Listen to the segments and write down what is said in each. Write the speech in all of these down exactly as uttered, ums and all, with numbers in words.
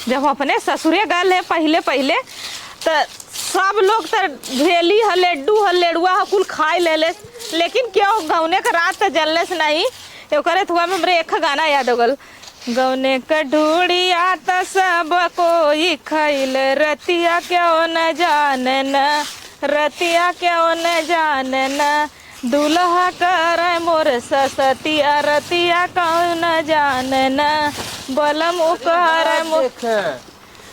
जब अपने ससुरे गल है पहिले पहिले, त सब लोग त भेली ह, लड्डू ह, लेड़ुआ ह, कुल खाए लेले, लेकिन केहू गौने क रात त जनलेस नहीं। ओकरे थुआ में हमरे एक गाना याद हो गल, गौने क ढूढ़िया त सब कोई खइले, रतिया केहू न जाने न, रतिया केहू न जाने न, दुल्हा करे मोर ससतिया, रतिया केहू न जाने न, बलम उ करे मोर। देख,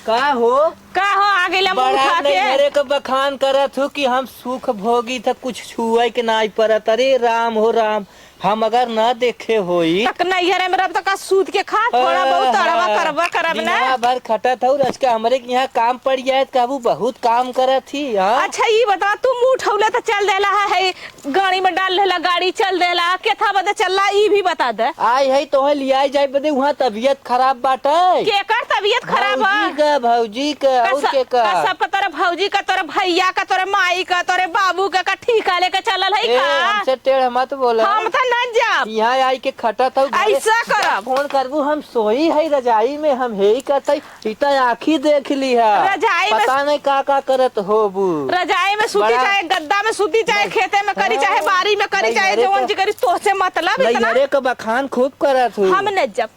का हो? का हो, आ गइला मुंह बड़ा उठा के? नैहरे के बखान करत हूँ कि हम सुख भोगी थे, कुछ छुए के नाई परत। अरे राम हो राम, हम अगर न देखे होई। तक नैहरे में रब तक सूत के खा, थोड़ा बहुत अड़वा करबा करब ना। दिनवा भर खटत हूँ, रच के हमरे के यहाँ काम पड़ जाए, त कहबू बहुत काम करत ही, हाँ? अच्छा, ई बता, तू मुंह उठौले त चल देला है, है गाड़ी में डाल लेला, गाड़ी चल देला, केथा बदे चलला, ई भी बता दे। आई है तोहे लियाई जाए बदे, वहाँ तबीयत खराब बाटे। केकर तबीयत खराब बा? भौजी का, भौजी का, और कस-, के का? कसब का तोरे भौजी का, तोरे भैया का, तोरे माई का, तोरे बाबू का, का ठीका लेके चलल है ए, का? हमसे टेढ़ मत बोला। हम त न जाब। यहाँ आई के खटत हूँ घरे। ऐसा करब। फोन करबू, हम सोई है रजाई में, हम हेई करत हई। ई त आँखी देख ली है। रजाई में पता नहीं का का करत होबू। रजाई में सूती, बड़ा चाहे गद्दा में सूती, चाहे नहीं। खेते में करी, चाहे हाँ। बारी में करी, नहीं, चाहे अरे जवन तो जी करी, तोहसे मतलब इतना। नैहरे क बखान खूब करत हूँ। हम न जब।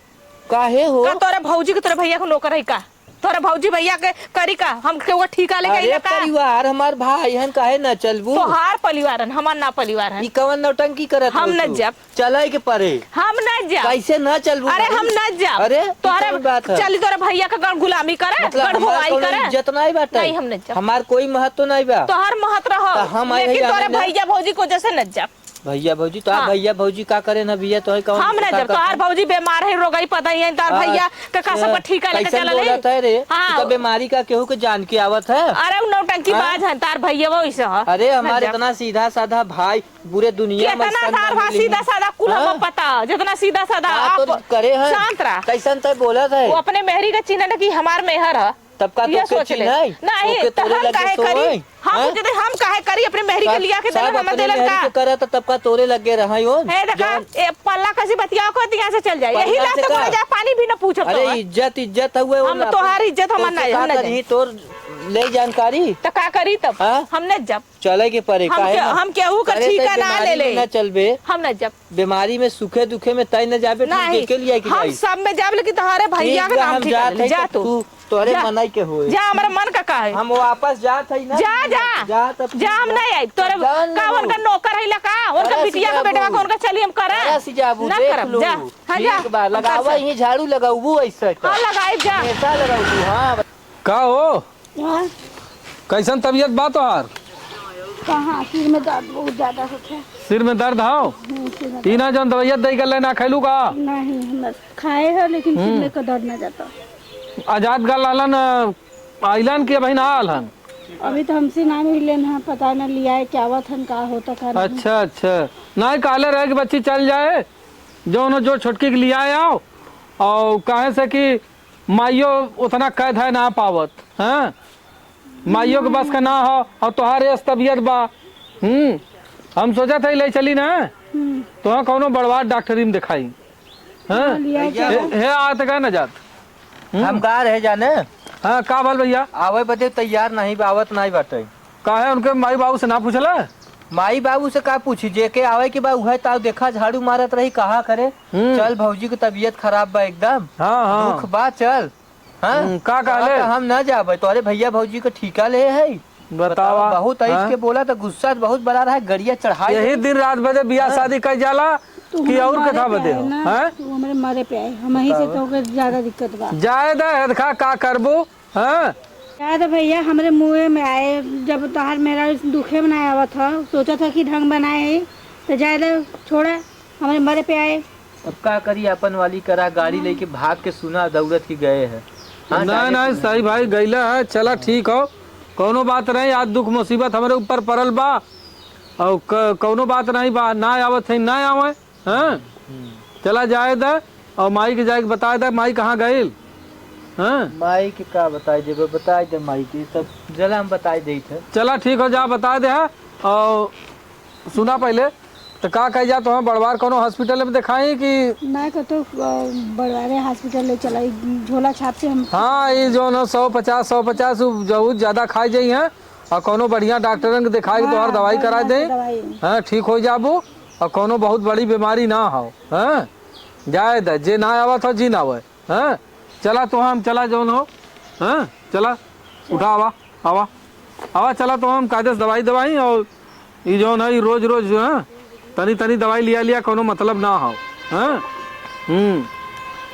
काहे हो? का तोरे भौजी के, तोरे भैया के नौकर है का? तोरे भौजी भैया के करी का? हम केहू का ठीका लेके अरे आइला का? परिवार हमार भाई हन, काहे न चलबू? तोहार परिवार हन, हमार ना परिवार हन। ई कवन नौटंकी करत हम हो न तू? जब। चले के परे। हम न जाब। कैसे न चलबू अरे भाई? हम न जाब। अरे, ई तोहरे कौन बात है? चली तोरे भैया के गण गुलामी करे, मतलब गण हमार भोवाई कोनो करे। इज्जत नहीं बाटे? नहीं, हम न जाब। हमार कोई महत्व नहीं बा? तोहर महत्व रहो, तो हम आई लेकिन भैया तोरे नहीं ना। भैया भौजी को जैसे न जाब। भैया भौजी, तो हाँ। भैया भौजी का करे ना भैया, तोहे कौन हम न का जाब। तोहार करते? भौजी बीमार है, रोगई पता ही है, तोहार हाँ। भैया के का सबका अच्छा, ठीका लेके कैसन चलल है? बोलत है रे? हाँ। तू तो बीमारी का केहू के जान के आवत है? अरे उ नौटंकी हाँ? बाज है, तार भैया वो ऐसे है। अरे हमार न जाब। इतना सीधा साधा भाई, पूरे दुनिया में कितना ऐसा ना सार भा मिली सीधा है। साधा कुल हाँ? हम पता, जितना सीधा साधा का आप तोर करे है? शांत रहा। कैसन तय बोलत है? वो अपने मेहरी का चिन्ह न कि हमार मेहर है। तब का ये तोके सोच ले। चिन्ह है? नहीं, तोके तो तोरे हम लगे काहे सोए? करी? हम हाँ? जदे हम काहे करी? अपने मेहरी के सब, लिया के सब देलन, हम अपने देलन मेहरी का? के करत, तब का तोरे लगे रहा योन? हे देखा, जौन ए पल्ला कसी बतिया को दिया से चल जाए। यही पल्ला लात से बोले का? जा, पानी भी न पूछब अरे तो। इज्जत, इज्जत हुए, हम ओला तोहार इज्जत हमार तोके नहीं, का हम न करी? जाए। तोर ले जानकारी? तो का करी तब? हाँ? हम न जब। चले के परे, हम काहे के-, ना? हम केहू का करे ठीका ते ना बीमारी ले ले। में ना चलबे। हम ना जब। बीमारी में सुखे दुखे में तय न जाबे, ठीक नहीं, देखे लिया कि हम भाई। सब में जाब, लेकिन तोहरे भैया ठीक के बा, नाम हम ठीक जात है, है, जा तब तू। तू तोहरे जा। मनई के होए। जा, हमरा मन का का है? हम वापस जात है ना। जा, जा। जा, तब जा, हम ना आइब। तोरे जान का लेबू। उनका नौकर है ला का? उनका अरे बिटिया का सिजाबू। बेटवा का उनका चली हम करा? अरे सिजाबू, ना देख करब, लू। जा। हाँ, जा। ठीक बा, हम कर लगावा सक- यहीं झाड़ू लगाऊ ऐसे तो। हाँ, लगाई जा। हमेशा लगाऊ, हाँ। का हो? हाँ। कैसन तबीयत बा तोहार? कहाँ, सिर में दर्द बहुत ज्यादा होत है। सिर में दर्द हौ? हम्म, सिर में ई ना जौन दवाइया दई गले ना खैलू का? नहीं, हम खाए हैं, लेकिन सिर हम्म। में का दर्द ना जाता। आजाद गल रहलन, अ, आइलन कि अबही ना आइलन? अभी तो हमसे ना मिलन है, पता ना लियाए क्या आवत हन, का होता का नहीं। अच्छा, अच्छा। नहीं, कहले रहे कि बच्ची चल जाए, जौन जो छोटकी के लियाए आओ, और काहे से कि माइयो उतना कैद है ना पावत, हाँ? माइयो के बस का ना हो, और तोहार ऐस तबीयत बा। हम्म, हम सोचत है ले चली ना, हम्म। तो हाँ कौनो बड़वा डॉक्टरी में दिखाई, हाँ? हाँ, लिया भैया। जाओ। हे, हे, आत का ना जात? हम्म। हम का रहे जाने? हाँ, का भल भैया? आवे बदे तैयार नहीं बा, आवत नहीं बाटे। काहे उनके माई बाबू से ना पूछला? माई बाबू से का पूछी, जेके आवे के बा उहे ताव देखा झाड़ू मारत रही, कहा करे, हम्म। चल भौजी के तबीयत खराब बा एकदम, हाँ, हाँ। दुख बा, चल। हाँ? हम्म, का कहले? कहत, "हम ना जाबे, तोहरे भैया भौजी के ठीका ले है।" बतावा। बतावा, बहुत ऐस हाँ? के बोला तो गुस्सा बहुत बड़ा रहा, गड़िया चढ़ाई यही दे। दिन रात बजे बियाह हाँ। शादी कर जाला तू कि हमरे और मरे कथा पे बदे आए हो? ना, हाँ? तू हमरे मरे पे आए, हम ही से बतावा। तो ओकर ज्यादा दिक्कत बा। जाए दा, हेदखा का करबो? हाँ? जाए दा भैया, हमरे मुँहे में आए, जब तोहार मेरा दुखे में ना आवत हो, सोचा था कि ढंग बनाए है, तो जाए दा, छोड़ा। हमरे मरे पे आए। अब का करी, अपन वाली करा, गाड़ी हाँ। लेके भाग के सुना दौड़त के गए हैं। हाँ, नहीं, जाने नहीं, के सही भाई गइला है, चला ठीक हो, कौनो बात नहीं। आज दुख मुसीबत हमरे ऊपर पड़ल बा, और क-, कौनो बात नहीं बा, ना आवत है, ना आवे, हाँ? हम्म। चला जाए दे, और माई के जाए के बताए दे, माई कहाँ गइल, हाँ? माई के का बताए देबे, बताए दे माई के, सब जला हम बताए देत है। चला ठीक हो, जा बताए दे, हाँ? और सुना पहले, तो का कही जा, तो हम बड़वार कोनो hospital में दिखाई कि? ना, कतो, अ, बड़वारे hospital ले चला, ई झोला छाप से हम हाँ, ई जौन हो सौ पचास, सौ पचास, उ बहुत ज्यादा खाई जाई हैं, और कोनो बढ़िया डॉक्टरन के दिखाई के हाँ, तोहर दवाई बढ़िया करा से दे, दवाई। हाँ, ठीक हो जाबू, और कोनो बहुत बड़ी बीमारी ना हो, हाँ, जाए दे, जे ना आवत हो, जी ना आवे। हाँ, चला तो हम चला जौन हो, हाँ, चला, उठा, आवा, आवा, आवा, चला तो हम कायदे से दवाई दवाई, और ई जौन है, ई रोज रोज, हाँ, तनी तनी दवाई लिया लिया, कोनो मतलब ना हो, हाँ, हम्म,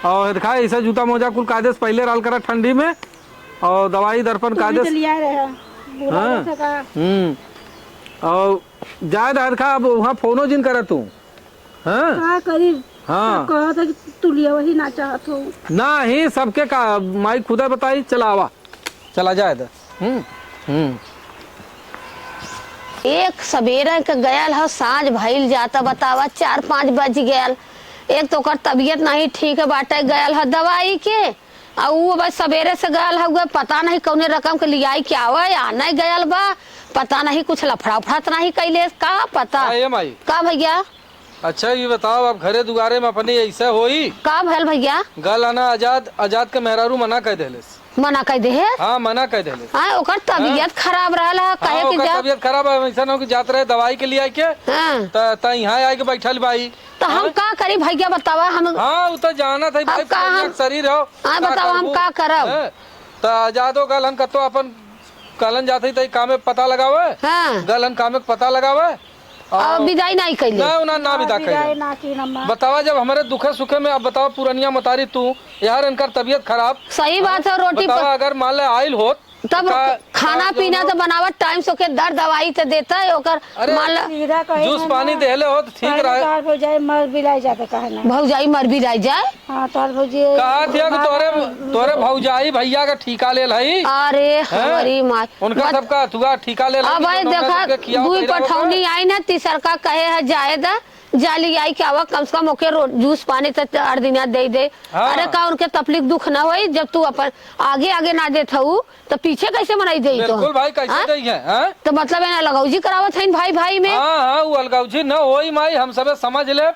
और देखा, ऐसा जूता मोजा कुल कायदे से पहले रहल करा ठंडी में, और दवाई दर्पण तू भी कायदे तो से, लिया रहे, बुरा हाँ, जैसे का। हम्म, और जाए दे, देखा, अब वहाँ फोनो जिन करा तू, हाँ? का करी? हाँ। सब कहत है कि तू लिया वही ना चाहत हो। ना ही, सबके का, माई खुदा बताई, चला आवा। चला जाए दे। हम्म, हम्म। एक सबेरे के गयल ह, साँझ भइल जाता, बतावा, चार पाँच बज गयल। एक तो ओकर तबियत नहीं ठीक है बाटे, गयल ह दवाई के, आ ऊ अब सबेरे से गयल हउए, पता नहीं कौने रकम के लियाई के आवे, आ नहीं गयल बा, पता नहीं कुछ लफड़ा उफड़ा त नहीं कैले, का पता। का ए माई? का भैया? अच्छा, ये बताओ, अब घरे दुआरे में अपने ऐसे होई? का भयल भैया? गल आना आजाद, आजाद के मेहरारू मना कह देलेस। मना कह देहे? हाँ, मना कह देलेस। हाँ, ओकर तबियत हाँ? खराब रहल ह, हाँ, कहे कि ओकर जा तबियत खराब है, ऐसा ना हो कि जात रहे दवाई के लिए आके, हाँ। त, त यहाँ आके बैठल बाई। त हम हाँ? का करी भैया, बतावा हम। हाँ, उ त जानत है अब भाई, का पुरनिया हम के शरीर हो, हाँ, का बतावा हम करबू? का करब? हैं? त आजादो गल हम कतो अपन कहलन जात है, त ई कामे पता लगावे। हाँ। गलन कामे के पता लगावे। और और विदाई नहीं कैले। ना, उन्हें ना विदा विदाई कैले। ना की नमा। बतावा, जब हमारे दुखे सुखे में, अब बतावा, पुरनिया मतारी तू, यार, इनकर तबियत खराब। सही बात है, रोटी बतावा, प- अगर मान ले आइल होत, तब का, खाना का पीना जौन तो बनावत, टाइम से ओके दर दवाई तो देता है, ओकर अरे, मान ले कीड़ा कहे जूस ना। पानी देहले होत, ठीक पहले रहे। तोहर भौजाई मर बिलाई जाते, कहे ना। भौजाई मर बिलाई जाए। हाँ, तोहर भौजी कहा दिया कि तोहरे, तोहरे भौजाई भैया का ठीका लेल हई। अरे, हैं? हमारी माँ। उनका बत-, सबका अथुआ ठीका लेल हई, अब भाई उन्होंने देखा, सबके खियाओ दुई पहिराओ का। पठौनी आई ना, तीसर का कहे है जाए दा, जाली आई के आवा, कम से कम ओके रो-, जूस पानी तो चार दिना दे दे। हाँ। अरे, का उनके तकलीफ दुख ना होई, जब तू अपन आगे आगे ना देत हऊ, तो पीछे कैसे मनाई देई तो? बिल्कुल भाई, कैसे हाँ? देई है, हाँ? तो मतलब है ना, लगौजी करावत हईन भाई भाई में। हाँ, हाँ, वो अलगौजी न होई माई, हम सबे समझ ले,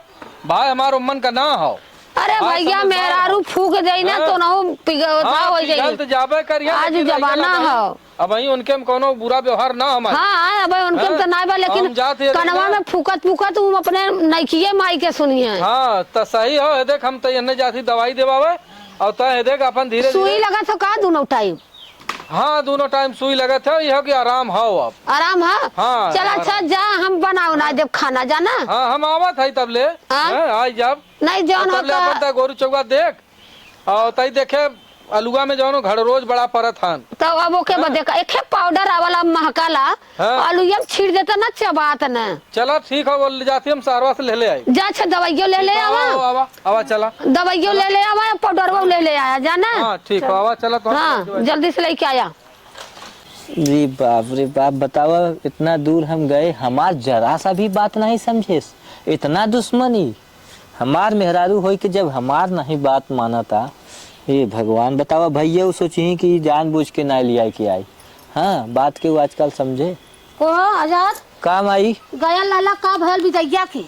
भाई हमार उम्मन का ना हो। अरे हाँ, भैया, समझदार मेहरारू हो। फूक देई ना, हाँ। तो ना हो, पिघ-, हाँ, था हो पिघल जाई। तो जाबे करिया, आज लेकिन जमाना लइका ना हो। अब वहीं उनके में कोनो बुरा व्यवहार ना हमारे। हाँ, अब उनके में हाँ? तो ना बा, लेकिन हम जात ये कनवा ना। में फूकत फूकत ऊ अपने नइकिए माई के सुनी है। हाँ, तो सही हो, ये देख, हम तो एन्ने जाती दवाई देवावे, और तो ये देख, अपन धीरे सुई धीरे लगत हो का दोनों टाइम? हाँ, दोनों टाइम सुई लगत है, यह कि आराम हो अब। आराम है? हाँ, चल, आराम। अच्छा, जा, हम बनाओ ना देब खाना, जा ना। हाँ, हम आवत है तब ले। हाँ? हैं, आई जाब। नहीं, जौन और तब ले होता अपन तय गोरू चौका देख, और तई देखे, अलुआ में जौन घड़ रोज बड़ा परत हन। तो अब ओके हैं? बदे का, एक पाउडर आवला महकाला, हाँ। अलुआ में छीट देता ना, चबात ना। चला, ठीक है, वो ले जाती, हम सहरवा से ले ले आई। जा, अच्छा, दवाइयो ले ले ठीक है, आवा। आवा, आवा, आवा, चला। दवाइयो चला। ले ले आवा, पाउडरवा ले ले आया, जा ना। हाँ, ठीक है, आवा, चला, तो हाँ, जल्दी से लेके आया। रे बाप, रे बाप, बतावा, इतना दूर हम गए, हमार जरा सा भी बात नहीं समझेस, इतना दुश्मनी। हमार मेहरारू होई के जब हमार नहीं बात मानता, हे भगवान, बतावा, भैया उ सोची कि जानबूझ के ना लिया के आई। हाँ, बात के उ आजकल समझे। ओ आजाद, का माई? गया लाला, का भयल बिदैया के?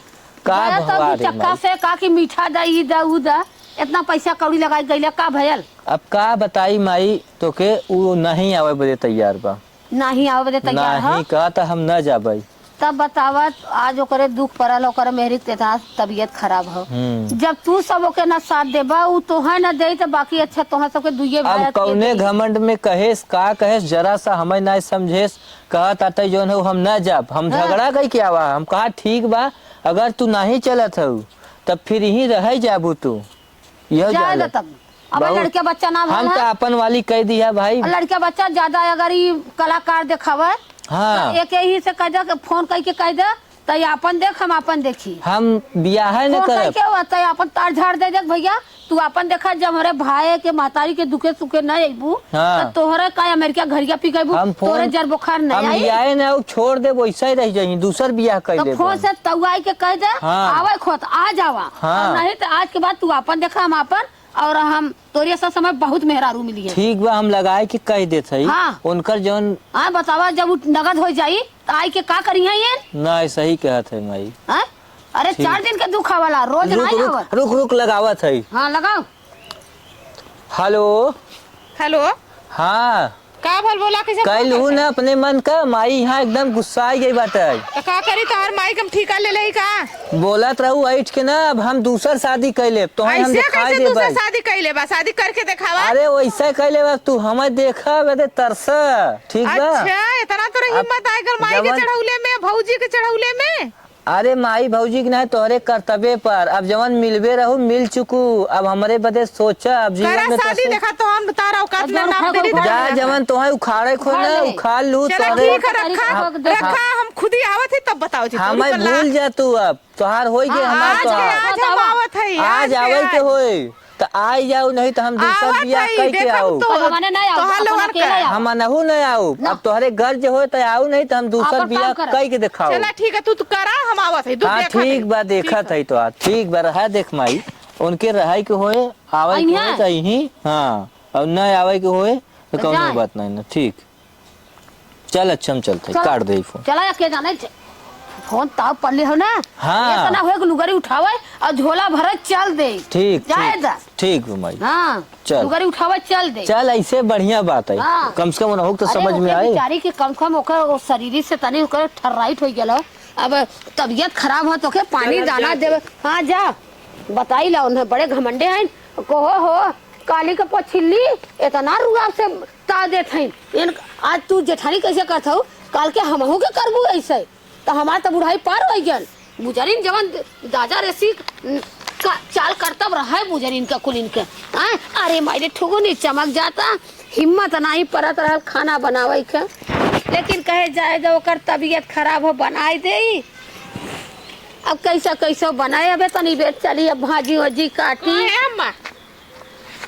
का गया तो भवा दू रे चक्का माई? से का कि मीठा दा, ई दा, ऊ दा, इतना पैसा कौड़ी लगाई गइले, का भयल? अब का बताई माई तोके, उ नहीं आवे बदे तैयार बा। नहीं आवे बदे तैयार ह? नहीं, कहा त हम न जाबई। तब बतावा, आज ओकरे दुख पड़ल, ओकरे मेहरी के इतना तबीयत खराब हो। हम्म। जब तू सब ओके ना साथ देबा, उ तोहे ना देई, त बाकी अच्छा तोहे सबके दुइये भाई अब के कौने देई। घमंड में कहेस, का कहेस, जरा सा हमें ना समझेस। कहा ताते जौन हो, हम ना जाब, हम हाँ। झगड़ा कई के आवा, हम कहा ठीक बा, अगर तू नहीं चलत हऊ, तब फिर यहीं रह जाबू तू। यह जाए जाने। दे तब। अब बहुत लड़के बच्चा ना हम भला। तो अपन वाली कह दिया भाई। लड़के बच्चा ज्यादा अगर ई कलाकार देखावे, हाँ। तो एक ही से कह दे, फोन कह के कह दे, तो ये अपन देख, हम अपन देखी। हम बियाह न फोन कह करब। के वो तो अपन तार झाड़ दे, देख भैया, तू अपन देखा, जब हमारे भाई के महतारी के दुखे सुखे न अइबू, हाँ। तो तोहरे का अमेरिका घरिया पी गइबू, हम फोन, तोरे जर बुखार नहीं हम आई। बियाहे न, उ छोड़ दे, वैसे ही रह जाई, दूसर बियाह कर तो देब फोन हम। से तउआई के कह दे, हाँ। आवे खोत, आ जावा। हाँ। और नहीं तो आज के बाद तू अपन देखा, हम अपन और हम तोरे ऐसा समय बहुत मेहरारू मिली है। ठीक बा, हम लगाए के कह देत हई। हाँ। उनकर जौन हाँ, बतावा, जब उ नगद हो जाई, तो आई के का करी है ये? ना, सही कहत है माई। हाँ? अरे, ठीक। चार दिन के दुख वाला, रोज ना रुक, रुक, आवत। रुक, रुक, लगावत है। हाँ, लगाओ। हेलो। हेलो। हाँ। का भल बोला, कैसे फोन कैलू करता? ना अपने मन का, माई यहाँ एकदम गुस्सा आ गई बाटे। तो का करी, तोहर माई के हम ठीका ले लेई का? बोलत रहू ऐठ के ना, अब हम दूसर शादी कैले, तोहे हम ऐसे दिखाई कैसे दूसर देबै। शादी कैले बा? शादी करके देखावा। अरे वैसे कैले बा, तू हमें देखा, बदे तरसा, ठीक बा? अच्छा, इतना तोरा अब हिम्मत आए कर माई के जवन चढ़ौले में, भौजी के चढ़ौले में? अरे माई भौजी के ना, तोहरे कर्तव्य पर, अब जवन मिलबे रहू, मिल चुकू, अब हमरे बदे सोचा, अब जीवन करा में तो शादी, सोच। देखा तो हम तारा औकात अब में जवन नाम उठा देली उठा जा, तारा। जवन तोहे उखाड़े को उखाड़ ना, ले। उखाड़ लू, चला तोहरे ठीक है, रखा, रखा, हम खुदी आवत है तब बताओ जी, हमें तोहरी पर ला- भूल जा तू अब। तोहार होई के हाँ, हमार आज के तोहार। आज हम आवत हई, आज आज के आवे के आज। होई, त आई जाऊ, नहीं त हम दूसर आवत बियाह हई, कई के देखब आऊ। तो। अब हमने नहीं आऊ, तोहार अपन लोगन अकेले का। आऊ। हम नहू नहीं आऊ। ना। अब तोहरे गर्ज होए त आऊ, नहीं त हम दूसर अपन बियाह काम कर। कई के देखाऊ। चला ठीक है, तू, तू करा, हम आवत हई, तू हाँ, देखा ठीक तू। बा, देखत ठीक है। हई तोहार। ठीक बा, रहा देख माई, उनके रहाई के होए, आवे के अइहें। होए त अइहीं, हाँ, और नहीं आवे के होए त कौनो जाए। बात नहीं ना, ठीक। चल, अच्छा, हम चलते, चल। काट दे ई फोन। चला, के जाने च-, फोन ताव पल्ले हो ना। हाँ। ये तो ना होए कि लुगरी उठावे और झोला भरे चल दे। ठीक, जाए ठीक, दा। ठीक बा माई। हाँ। चल। लुगरी उठावे चल दे। चल, ऐसे बढ़िया बात है। हाँ। कम से कम उनहु के तो अरे, समझ में ओके आए। बेचारी के कम से कम ओकर, ओ शरीर से तनी ओकर ठर्राइट हो गेल हो। अब तबीयत खराब हो तो के पानी चल, दाना जा। देवे। हाँ, जा। बताई ला उन्हें, बड़े घमंडे हैं। कहो हो, काली के पछिल्ली इतना रुआब से ता देत हईन। इन, आज तू जेठानी कैसे करत हऊ, काल के हमहू के करबू ऐसे। त हमार त बुढ़ाई पार होइ गन। बुजरिन जवन दाजा रेसी का, चाल करतब रहे बुजरिन के कुलिन के। आय, अरे माई रे, ठुगुनी चमक जाता, हिम्मत नाही परत रहल खाना बनावे के। लेकिन कहे जाए दे, ओकर तबीयत खराब हो, बनाई देई। अब कैसा कैसो बनाए, अबे तनी बेर चली, अब भाजी ओजी काटी। हाँ, ए अम्मा।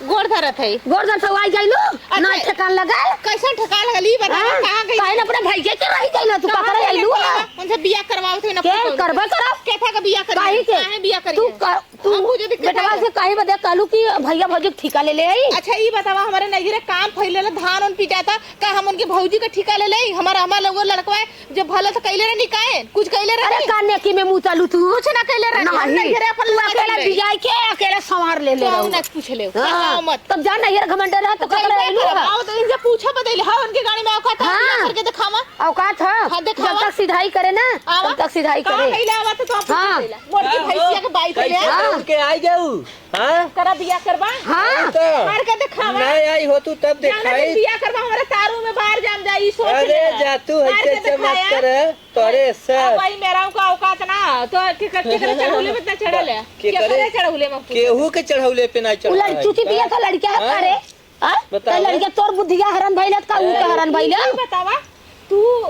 गोड़ धरत है। गोड़ धरत है, आई गइलू? अच्छा। ना ठेकान लगा? कैसन ठेकान लगल, ई बतावा, हाँ? कहाँ गई? काहे ना अपने भैया के रही गइलू, तू कहाँ पकड़े गई अइलू? बियाह? उनसे बियाह करवावत है ना, के पूछो करबे उनसे। करब? केथा के बियाह करी? काहे के? काहे बियाह करी तू है? का-, तू हम बुझे दिक्कत बेटवा है। से काहे बदे कहलू कि भैया भौजी के ठीका ले ले आई? अच्छा, ई बतावा, हमारे नैहरे काम फैले ला, धान उन पिटाता, का हम उनके भौजी का ठीका ले ले? हमारा, हमारा लोगो लड़कवा है, जब भला तो कैले रहनी काहे? कुछ कैले अरे रहनी? का नेकी में मुँह चालू तू? कुछ ना कैले रहनी। हम नहीं। नैहरे अपन तू लड़ाई अकेला ले। बियाह के अकेला संवार ले ले तो रहू। ना पूछ ले। हाँ। कहाँ मत। तब जा नैहर घमंड रहा तो तो कतरा कैसे अइलू करब? हा? आओ तो इनसे पूछो बदले। हाँ, उनके गाड़ी में आओ, कहता हाँ। बियाह करके दिखावा। औकात है? हाँ, दिखावा। जब तक सिधाई करे ना, आवा। तब तक सिधाई कहाँ करे। कैले आवा तो, तो आप हाँ। कैले। मोर की हाँ, भैंसिया हो। के बाइक ले कैसे आ। हाँ। उनके आ जाऊ? हाँ? करा बियाह करबा? हाँ। हाँ, तो मार के देखावा। नहीं आई हो तू तब जाना दिखाई। नहीं बियाह करबा, हमारे तारू में बाहर जाम जाई, सोच अरे ले। जा तू, मार ऐसे के ऐसे मत दिखाया। करे, तोरे से। अब भाई मेरा का औकात ना, तो के, के, के चढ़ौले में इतना चढ़ल है? के के करे? करे चढ़ौले में पूछे? केहू के चढ़ौले पे ना उ चढ़ल है। लड़की पिया था लड़का है हाँ? का रे? हाँ? बताओ। तो लड़का तोर बुद्धिया हरण भइल है, का ऊ का हरण भइल है? ये बतावा, तू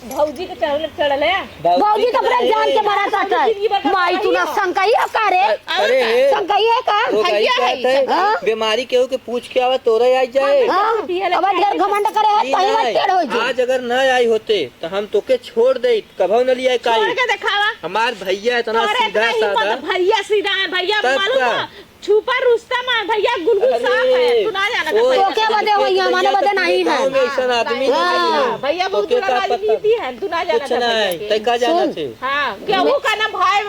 भौजी के चढ़ल, चढ़ल है? भौजी भौजी तो तो अपने नहीं। जान के मारा जाता है। जिंदगी भर का माई तू ना भैया। शंकाई है का रे? अरे हे, शंकाई है का? वो भैया गाई है बात है। हाँ? बीमारी केहू के पूछ के आवा, तोरे आई जाए। हाँ, अब ढेर घमंड करे है, ई तही मत नहीं, टेढ़ हो जाए। आज अगर न आई होते, तो हम तोके छोड़ दे, कभो न लिया काई। छोड़ के देखावा। हमार भैया इतना तोरे सीधा इतना हिम्मत, साधा। भैया सीधा है, भैया तब मालूम का? है? छुपा रुस्तम है, भैया गुलगुल अरे, साफ है, तू ना जाना ओ, था। तो क्या बदे हो, ये हमारे बदे नहीं है। गाँव में ऐसा आदमी हाँ। नहीं है। भैया बहुत तो क्या बड़ा पता? राजनीति है, तू ना जाना कुछ था भैया नहीं, के। तै का जाना सुन। थे? हाँ, केहू का ना भाई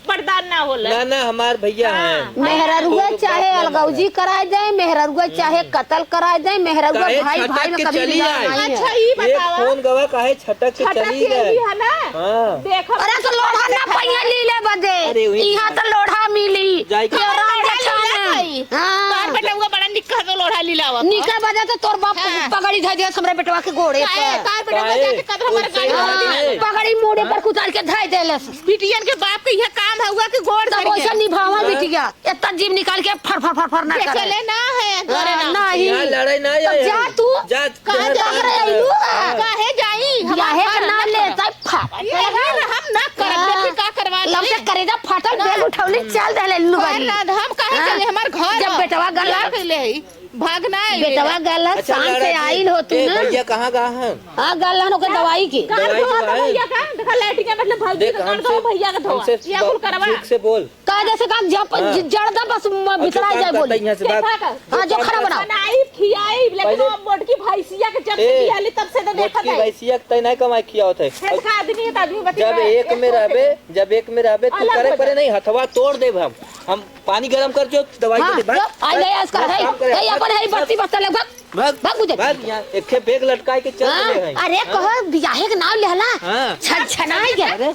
बरदान ना होला। ना, ना, हमार भैया हाँ, हैं। भैया। मेहररुआ तो चाहे बात ना अलगौजी माने। कराए दे, मेहररुआ हम्म। चाहे कत्ल कराए दे, मेहररुआ काहे भाई, छटक भाई में के कभी चली मिलना आए? नहीं है। अच्छा, ई एक बतावा। फोन गवा काहे छटक के छटक चली के गए? ई है ना? हाँ। देखो। अरे तो लोढ़ा ना पहिया लीले बदे। अरे वही यहाँ तो लोढ़ा मिली। जाए के ये राम लोढ़ा जठान लीला है। भाई। हाँ। तार बेटा हुआ बड़ा निक्का तो लोढ़ा लीला हुआ। निक्का बदे तो तोर बाप हाँ। पगड़ी धर दिया हमरे बेटवा के गोड़े काहे? पर। तार बेटा हुआ काहे? जाके कदर हमारे ओइसे गाड़ी में हाँ। दे दिला। पगड़ी मूड़े पर कुतार के धर देले। बिटियन के बाप के यह काम है हुआ कि गोड़ तब धर के। वैसे निभावा हाँ। बिटिया, इतना जीभ निकाल के फर, फर, फर, फर ना करे। चले ना है, घरे हाँ, ना। नहीं। यहाँ लड़ाई ना तब है। जा तू। जा, कहाँ जा जा? रहे हैं तू? हाँ। काहे जाई? हम बियाहे के घर ना ना लेता करब। है, फाड़। ये घर हम ना करब, हाँ। देखी का करवा तब ले। से करेजा फाटल, हाँ। बैग उठौली, चल देले लुगारी। ना, हम काहे हाँ। चले? हमार घर जब है। बेटवा गला बियाह कैले है। भागना है बेटवा बेटा। गला अच्छा, शान से लड़ाई आइल हो तू ए, ना। भैया कहाँ गा हैं? हाँ, गला ओके दवाई के। कान दवाई धोआ के दवाई। भैया का, देखा लैट्रिन का मतलब भौजी देख, का कान हमसे, धोआ, भैया का धोआ। हमसे या कुल करवा। ठीक से बोल। का जैसे काम जब हाँ। ज-, जड़ दा बस म-, और जो भीतर आ काम जाए करता बोली। है यहाँ से भाग। कैसा का? हाँ, जो जो काम खाना करता बनाओ। बनाई, खियाई, लेकिन पहले वो मोटकी भैंसिया के जब से ए, खियाली तब से तो देखत मोटकी है। भैंसिया के तय नहीं कमाई खियावत है। खेत का आदमी है तो आदमी बची जब रहे। एक में रहबे, जब एक में रहबे, तू अलग करे हो परे जा। नहीं, हथवा तोड़ देब हम। हम पानी गरम कर जो दवाई हाँ, दे दे, भाग, जो, आई भाग, ले, आज का भाग, है, काम करे, है, भाग, अपन है, भाग, बत्ती बस्ता ले, भाग, भाग, भाग, बुझे। भाग, यहाँ एक ठे बैग लटकाए के चल हाँ, रहे हैं। अरे, हाँ? कहो, बियाहे के नाम लेहला, हाँ। छनछनाई गए। अरे,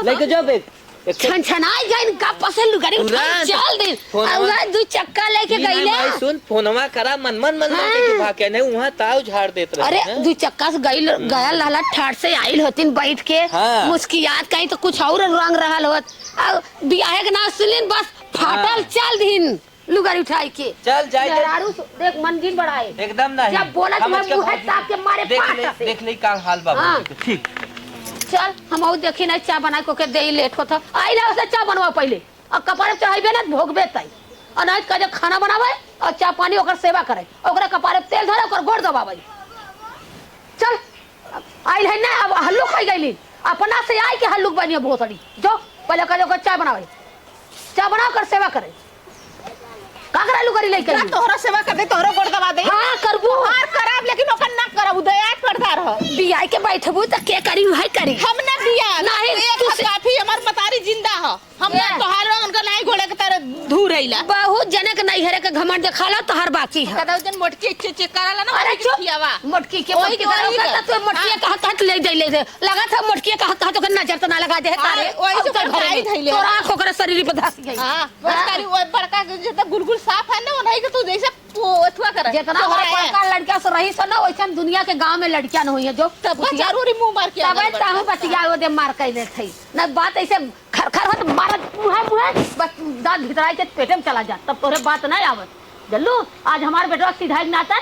लेके जाओ बैग। एक ठे छनछनाई गए, गप से लुगारी उठा पुरान चल दे। फोनवा, और वह दू चक्का लेके ई गई ना, ले। माई सुन, फोनवा करा, मन, मन, मन, मन हाँ। के भाग के, नहीं, वहाँ ताव झाड़ देत रहे अरे, हैं। दू चक्का से गई, गया लहला, ठाट से आइल होतिन बैठ के, हाँ। मुस्कियात कहीं तो कुछ और रंग रहल होत। अब बियाहे के नाम सुनिन, बस फाटल हाँ। चल दिन लुगारी उठाई के। चल, जाए दे। मेहरारू सु-, देख, मन जिन बढ़ाए। एकदम नहीं। जब बोला हम तुम्हें उसके मुँह भाग ताप के मारे देख ले, पाटा से। देख ले का हाल बा हाँ। भाभी के। ठीक। चल, हम और देखी नहीं, चाय बना के ओके दे, लेट होत ह। आई ना, उसे चाय बनवा पहले। और कपारे पे चढ़ाइबे ना, भोगबे तई। और नहीं कह दे खाना बनावे और चाय पानी ओकर सेवा करे। ओकरे कपारे पे तेल धरे, ओकर गोड़ दबावे। चल, आइल है ना, अब हल्लुक होइ गइली। अपना से आइ के हल्लुक बनिया भोसड़ी। जो, पहले कह दे ओकर चाय बनावे। चाय बना, ओकर सेवा करे। का करा लुगारी लइके का आई? तोहरा सेवा कर दे, तोहरो गोड़ दबा दे। हाँ, करबू। तोहार करब, लेकिन ओकर ना करब, उ दया करता रह। बियाह के बैठबू त के करी, उहे करी। हम ना बियाह, नहीं, एक तू हाथ से काफी, हमार मतारी जिंदा ह। हम ना ए। तोहार, उनका नाई घोड़े के तरह धूर अइला। बहुत जने के नैहरे के घमंड देखाला, तोहार बाकी है। कदा जन मोटकी चे-, चे-, कराला ना, अरे वही के चुप। खियावा। मोटकी के, वही मोटकी के, तरह वही ओकर के। त तू मोटकी हाँ। के हाथ, हाथ ले दे, ले दे। लगा था मोटकी के हाथ, हाथ ओकर नजर त ना लगा दे, हाँ, तारे। वही अब से तो घर में। धइले। तोरा आँख ओकरा शरीर पे धस गई। हाँ, बस हाँ। तारी वो बड़का के जितना गुलगुल साफ है ना, वो नहीं के तू जैसे पो-, अथुआ करे। जितना तोहरा हमारे है। बड़का लड़का से रही सो ना, वैसन दुनिया के गाँव में लड़कियाँ न होई है, जो तब का उठिया। जरूरी मुँह मार के तबे आगल ताहू बड़का। बतिया वो दे मार कैले थे। न बात ऐसे खर खर होत मारत मुँहे मुँहे, बस दाँत भितराई के पेटे में चला जा, तब तोहरे बात नहीं आवत। जल्लू, आज हमार बेटवा सिधाई के नाते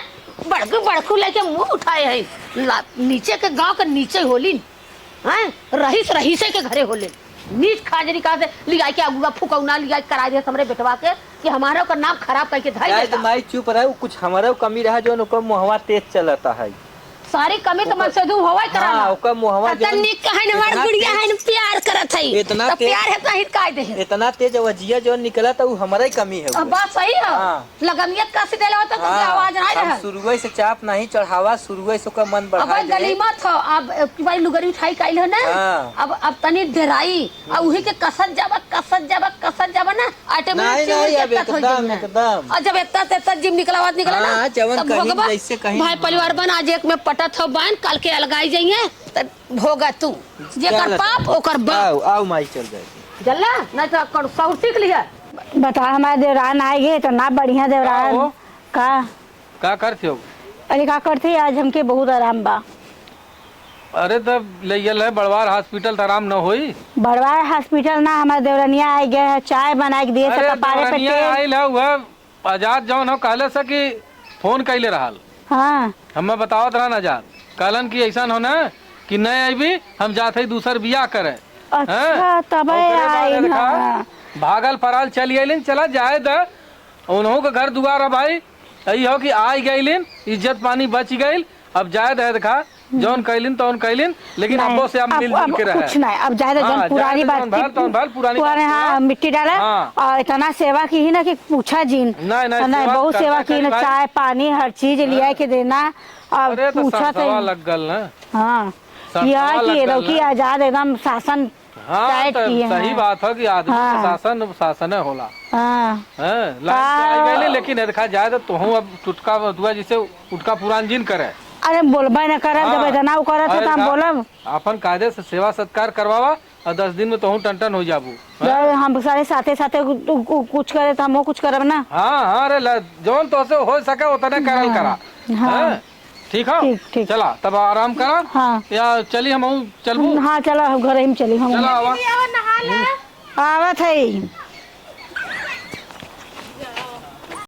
बड़कू बड़कू लेके मुँह उठाए है। ला-, नीचे के गाँव के नीचे होली। हैं? रहीस रहीसे के घरे होले। नीच खाजरी कहाँ से लियाई के अगुआ फुकौना लियाई के कराई दे हमरे बेटवा के कि हमारा ओकर नाम खराब करके धई जाए देता। तो माई चुप रहे, उ कुछ हमारा कमी रहा जो ओकर मुहवा तेज चलता है। सारी कमी तो ओकर, मन से दू होवे करा हाँ, ना। ओकर मुहवा तब जौन तन्नी कहे न हमार इतना गुड़िया तेज, है न प्यार करत है। इतना तो तेज, प्यार है तो हिट काहे दे है? इतना तेज वजिया जौन निकला तो उ हमारा ही कमी है अब वो। बात सही है। हाँ। लगमियत का से देले होता तो हाँ, आवाज ना हम रहा। शुरुए से चाप नहीं चढ़ावा, शुरुए से ओकर मन अब बढ़ा दे। गली मत हो, अब, अब की बारी लुगरी उठाई काइल हो ना, हाँ। अब, अब तनी डेराई, आ उही के कसत जाबा, कसत जाबा, कसत जाबा ना, automatic नहीं, से नहीं, अब एकदम, एकदम। और जब इतना से इतना जिम निकला, आवाज निकला ना, हाँ, जवन तब कहीं भोगबा, जैसे कहीं भाई हाँ। परिवार बन, आज एक में पटत हो बहन, कल के अलगाई जाइए, तब भोगा तू, जेकर चल, पाप, ओकर बाप। आओ, आओ माई, चल जाए। जल्ला, नहीं तो कर सौर सीख लिया। बता, हमारे देवरान आए गए तो ना बढ़िया देवरान। का हो? का? का करत हो? अरे का करते, आज हमके बहुत आराम बा। अरे तब ले गल है बड़वार hospital त आराम न होई? बड़वार hospital ना, हमारे देवरनिया आए गए है, चाय बना के दिए से अरे कपारे पे देवरनिया तेल। आइल है, वह आजाद जौन हो कहले से कि फोन कइले रहल। हाँ। हमें बतावत रहन आजाद, कहलन कि ऐसन हो ना कि नहीं अइबी, हम जात हई दूसर बियाह करे। अच्छा, हैं? तबे ओकरे बाद आई देखा, ना। भागल फराल चली अइलिन, चला जाए द, उन्हों के घर दुआर है भाई, यही हो कि आई गइलिन, इज्जत पानी बच गइल, अब जाए दे देखा, जौन कइलिन तौन कइलिन, लेकिन नहीं, अब्बो से अब अब, मिलजुल अब के रहे। कुछ नहीं, अब जाए दे, हाँ, जौन पुरानी जाए दे, बात जौन की भल, तौन भल, पुराने, हाँ, मिट्टी डाला हाँ। और इतना सेवा की ही ना कि पूछा जिन। नहीं, नहीं, नहीं, सेवा बहुत करता सेवा की करी ना, भाई। चाय पानी हर चीज हाँ। लिया के देना, अब अरे, तो पूछा सरसवा थे। लग गल ना। हाँ, सरसवा यह लग कि गल एदो की ना। आजाद एकदम शासन हाँ, tight तो किए सही हैं। बात है कि आदमी हाँ। शासन, शासने होला। हाँ। हैं? लाइन पे आई का गइली, लेकिन देखा जाए तो तुहूँ अब टुटका दुआ जिसे उटका पुरान जिन करे। अरे बोलबे न करब, जब हाँ। इतना उ करत है अरे तो हम देखा, बोलब। अपन कायदे से सेवा सत्कार करवावा और दस दिन में तुहूँ टन टन हो जाबू। हैं? जब हम सारे साथे साथे कु-, कु-, कु-, कुछ करे तो हमहू कुछ करब ना। हाँ, हाँ, अरे ला, जौन तोसे हो सके उतने करल हाँ। करा। हाँ। हैं? ठीक हो? ठीक, ठीक। चला, तब आराम करा। हाँ। या चली हम चलबू? हाँ, चला, हम घर ही में चली हम। चला, आवा। आवत है।